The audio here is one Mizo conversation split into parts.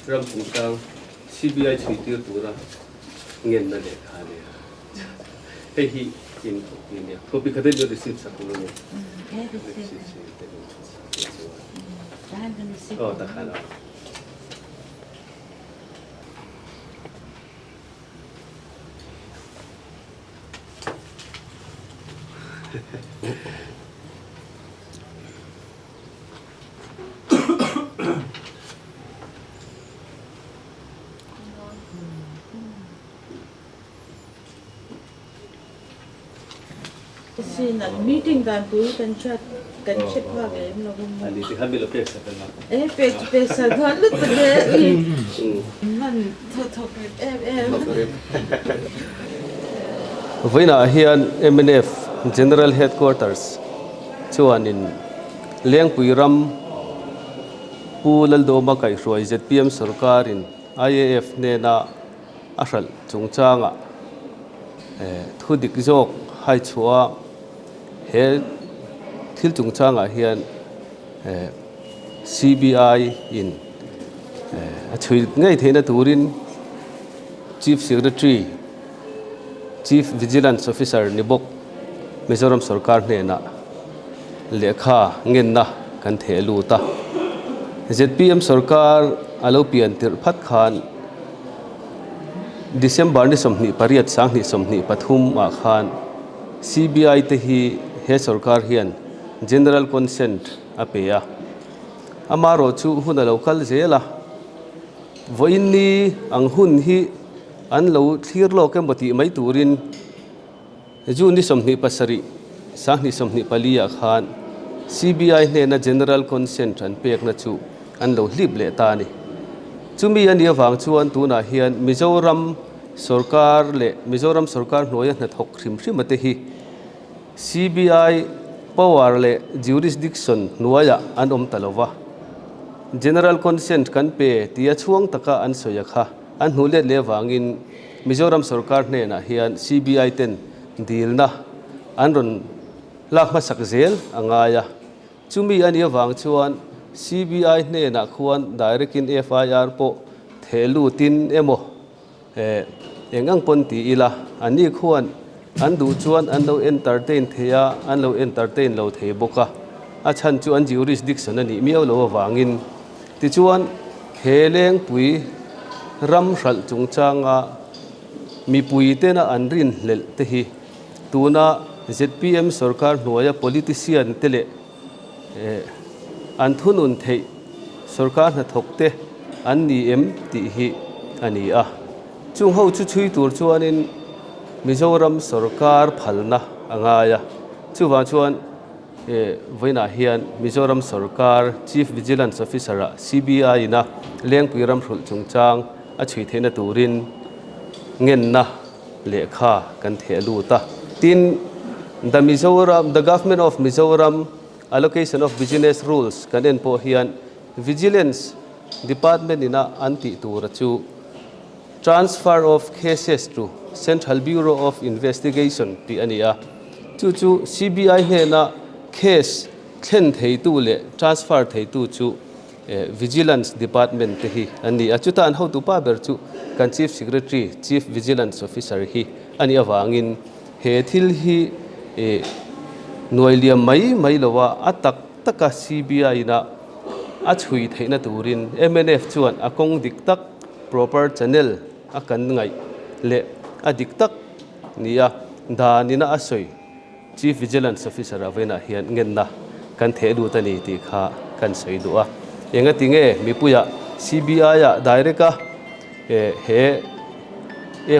Ram chungchang CBI chhui tir tura ngenna lehkha a ni a, hei hi in copy a nia, copy khat in receipt sak ang a ni. Aw takhan aw. Meeting dan pui kan hriat kan hre phak lem lo a Ani ti khan milo pek sak anga. E pek chu pek sak dawn lutuk e man thawk thawk rip em em. Vawiinah hian mnf General Headquarters chuanin Lengpui ram Pu Laldawma kaihhruai zpm sorkarin IAF hnena a hralh chungchangah thu dik zawk hai chhuah a, he thil chungchangah hian CBI in a chhui ngei theihna turin Chief Secretary, Chief Vigilance Officer ni bawk Mizoram sorkar hnenah lehkha ngenna kan theh lut a. Zpm sorkar a lo pian tirh phat khan December ni 28 2023 ah khan CBI te hi he sorkar hian General Consent a pe a. Amaherawhchu hun a lo kal zel a. Vawiin ni ang hun hi an lo thlir lawk emaw tih mai turin June ni 27, 2024 ah khan CBI hnena General Consent an pekna chu an lo hlip leh ta a ni. Chumi a nih avang chuan tunah hian Mizoram sorkar leh Mizoram sorkar hnuaia hnathawk hrim hrima te hi CBI power leh jurisdiction hnuaiah an awm ta lo va. General Consent kan pe tia chhuang taka an sawi a kha an hnuh let leh avangin Mizoram sorkar hnenah hian CBI ten dilna an rawn lak hmasak zel a ngai a. Chumi a nih avang chuan CBI hnenah khuan direct in FIR pawh theh lutin emaw eng ang pawn ti ila anni khuan an duh chuan an lo entertain thei a, an lo entertain lo thei bawk a, a chhan chu an jurisdiction a nih miau lo avangin. Tichuan he lengpui ram hralh chungchanga mipui tena an rinhlelh te hi tuna zpm sorkar hnuaia politician te leh An thunun theih sorkar hnathawk te an ni em tih hi a ni a. Chung ho chu chhui tur chuanin Mizoram sorkar phalna a ngai a. Chuvang chuan vawiinah hian Mizoram sorkar Chief Vigilance Officer-ah CBI ina Lengpui ramhrulh chungchang a chhui theihna turin ngenna lehkha kan theh lut a. Tin, The Mizoram, The Government of Mizoram Allocation of Business Rules kan en pawh hian Vigilance Department ina an tih tura chu Transfer of Cases to Central Bureau of Investigation tih a ni a. Chu chu CBI hnena case thlen theitu leh transfer theitu chu Vigilance Department te hi an ni a, chuta an hotu pa ber chu kan Chief Secretary, Chief Vigilance Officer hi a nih avangin he He thil hi nuai liam mai mai lo a, a tak taka CBI ina a chhui theihna turin mnf chuan a kawng dik tak, proper channel, a kan ngaih leh a dik tak nia dan ina a sawi Chief Vigilance Officer a vawiinah hian ngenna kan theh lut a ni tih kha kan sawi duh a. Engati nge mipuiah CBI ah direct a he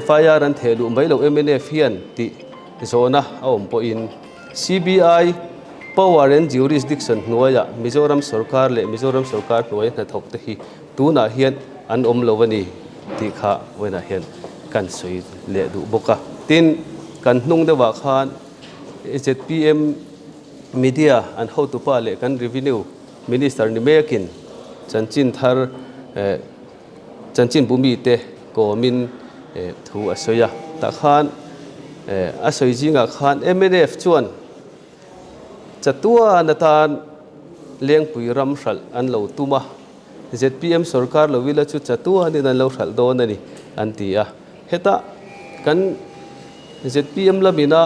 FIR an theh luh mai loh mnf hian tih zawhna a awm pawhin CBI power and jurisdiction hnuaiah Mizoram sorkar leh Mizoram sorkar hnuaia hnathawk te hi tunah hian an awm lo a ni tih kha vawiinah hian kan sawi leh duh bawk a. Tin, kan hnung deuhah khan zpm media an hotupa leh kan revenue minister ni mekin chanchin thar chanchin bu mite kawmin thu a sawi a. Tah khan a sawi zingah khan mnf chuan Chatuan atan Lengpui ram hralh an lo tum a, zpm sorkar lo ila chu chatuanin an lo hralh dawn a ni, an ti a. Heta kan zpm lamina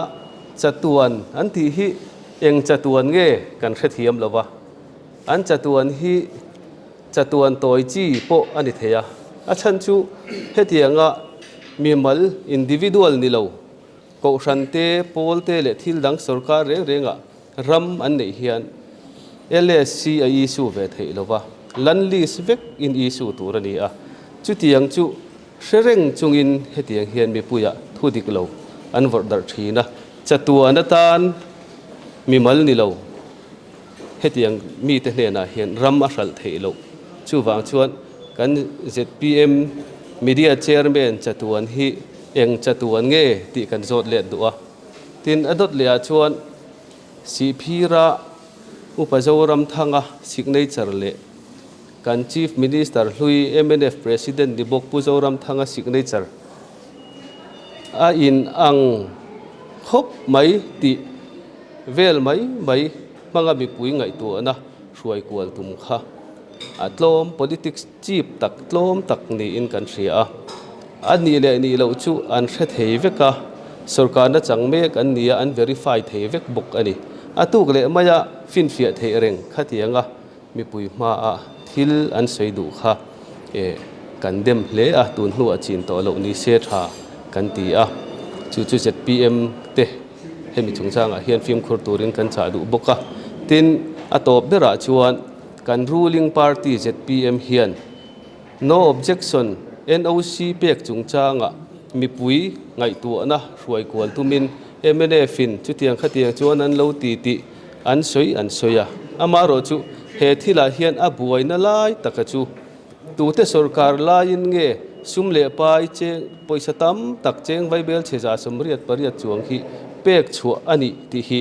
chatuan an tih hi eng chatuan nge kan hrethiam lo va, an chatuan hi chatuan tawi chi pawh a ni thei a. A chhan chu hetianga mimal, individual, ni lo Kohhran te, pawl te leh thil dang sorkar reng rengah ram an neih hian LSC a issue ve theih lo va, land lease vek in issue tur a ni a. Chutiang chu hre reng chungin hetiang hian mipuiah thu dik lo an vawrh darh thin a, chatuan atan mimal ni lo hetiang mite hnenah hian ram a hralh theih loh. Chuvang chuan kan zpm Media Chairman chatuan hi eng chatuan nge tih kan zawt let duh a. Tin, a dawt lehah chuan Sihphira Upa Zoramthanga signature leh kan Chief Minister hlui mnf President ni bawk Pu Zoramthanga signature a in ang khawp mai tih vel mai mai hmanga mipui ngaihtuahna hruai kual tum kha a tlawm politics chip tak tlawm tak niin kan hria a. A nih leh nih loh chu an hre thei vek a, sorkarna chang mek an nia an verify thei vek bawk a ni. A tuk leh maia finfiah theih reng khatianga mipui hmaa thil an sawi duh kha kan dem hle a, tun hnuah chin tawh loh ni se tha kan ti a, chu chu zpm te hemi chungchangah hian fimkhur turin kan chah duh bawk a. Tin, a tawp berah chuan kan ruling party zpm hian No Objection, NOC, pek chungchangah mipui ngaihtuahna hruai kual tumin MNF-in chutiang khatiang chuan an lo ti tih an sawi an sawi a. Amaherawhchu he thilah hian a buaina lai taka chu tute sorkar laiin nge sum leh pai cheng pawisa tam tak cheng vaibel chhe 88 chuang hi pek chhuah a nih tih hi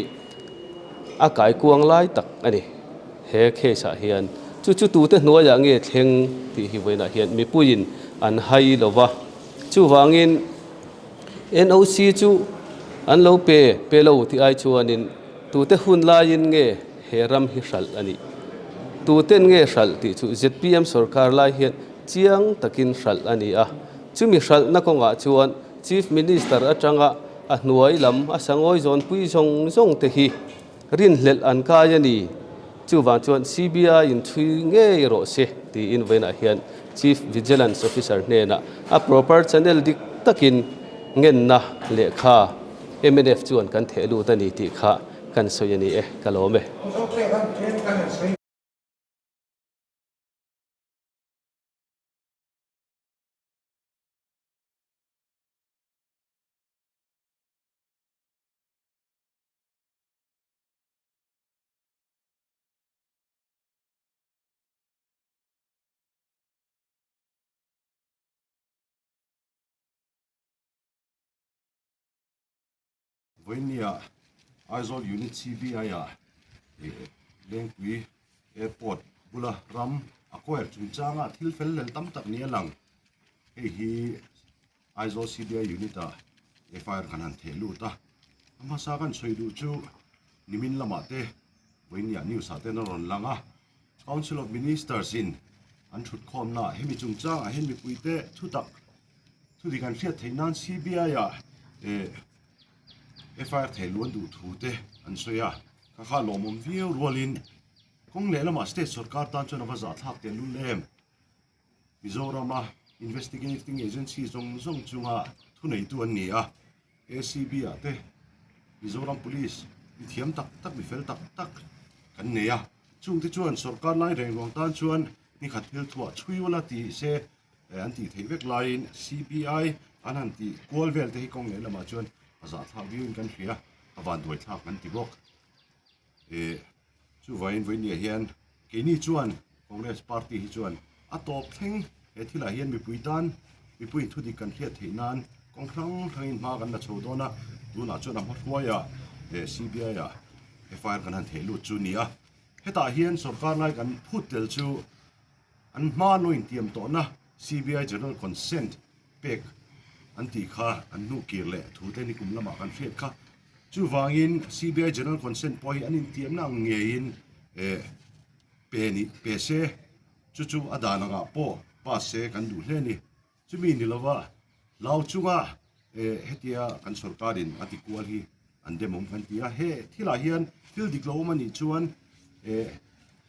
a kaikuang lai tak a ni. He case ah hian chu chu tute hnuaiah nge thleng tih hi vawiinah hian mipuiin an hai lo va. Chuvangin NOC chu an lo pe pe lo tih ai chuanin tute hun laiin nge he ram hi hralh a nih? Tuten nge hralh tih chu zpm sorkar lai hian chiang takin hralh a ni a. Chumi hralhna kawngah chuan Chief Minister atanga a hnuai lam a sangawi zawnpui zawng zawng te hi Rinhlelh an kai a ni. Chuvang chuan CBI in thui ngei rawh se tiin vawiinah hian Chief Vigilance Officer hnenah a proper channel dik takin ngenna lehkha mnf chuan kan theh lut a ni tih kha kan sawi a ni e, ka lawm e. Vawinia Aizawl Unit CBI-ah Lengpui Airport bula ram a kuair chungchanga thil fel lel tam tak ni a lang. Hei hi Aizawl CBI Unit-ah FIR kan han theh lut a, a hmasa kan sawi duh chu nimin lamah te vawinia news ah ten a rawn lang a, Council of Ministers in an thutkhawmna ah hemi chungchangah hian mipuite thutak thudik an hriat theih nan CBI-ah eh. FIR thehluh an duh thu te an sawi a, kha kha lawmawm viau rualin kawng lehlamah state sorkar tan chuan a va zahthlak teh lul em. Mizorama investigating agency zawng zawng chunga thuneitu an ni a, ACB ah te Mizoram Police mi thiam tak tak mi fel tak tak kan nei a, chungte chuan sorkar lai reng ruang tan chuan nikhat thil thuah chhui ula tih se an tih theih vek laiin CBI an han tih kual vel te hi kawng leh lamah chuan a zahthlak viauin kan hria, a vanduai thlak kan ti bawk. Ih chuvangin vawinia hian keini chuan Congress party hi chuan a tawp thleng he thilah hian mipui tan mipui thudik kan hriat theih nan kawng hrang hrangin hma kan la chho dawn a, tunah chuan a hmahruaiah CBI ah FIR kan han theh lut chu a ni a, hetah hian sorkar lai kan phut tel chu An hma lo intiam tawhna CBI General Consent pek an tih kha an hnuh kir leh thu te nikum lamah kan hriat kha. Chuvangin CBI General Consent pawh hi an intiamna ang ngeiin eh pe ni pe se chu chu a dan angah pawh pass se kan duh hle a ni. Chumi ni lova hlau chunga eh hetia kan sorkarin a ti kual hi an demawm kan ti a, he thilah hian thil dik lo awm a nih chuan eh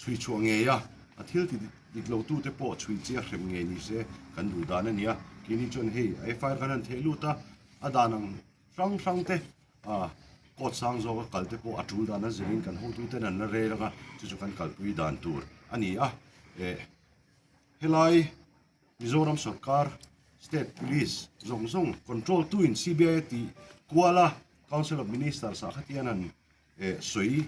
chhui chhuah ngei a, a thil ti dik lo tute pawh chhui chiah hrem ngei ni se kan duh dan a ni a, keini chuan hei a FIR kan han theh lut a, a dan ang hrang hrang te ah court sang zawka kal te pawh a tul dan a zirin kan hotuten an la rel ang a, chu chu kan kalpui dan tur a ni a, eh helai. Mizoram sorkar State Police zawng zawng control tu in CBI a tih kual a, Council of Ministers ah khatian an sawi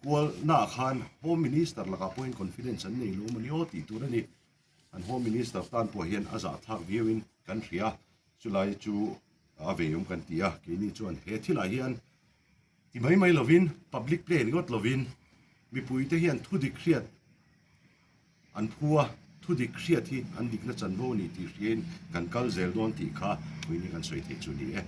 kual na ah khan Home Minister lakah pawhin confidence an nei lo mawni aw tih tur a ni. An Home Minister tan pawh hian a zahthlak viau in kan hria, chulai chu a ve awm kan ti a, keini chuan he thilah hian ti mai mai lovin public play ringawt lovin mipui te hian thudik hriat An phua thu dik hriat hi an dikna chanvo a ni tih hriain kan kal zel dawn tih kha puini kan sawi theih chu a ni e.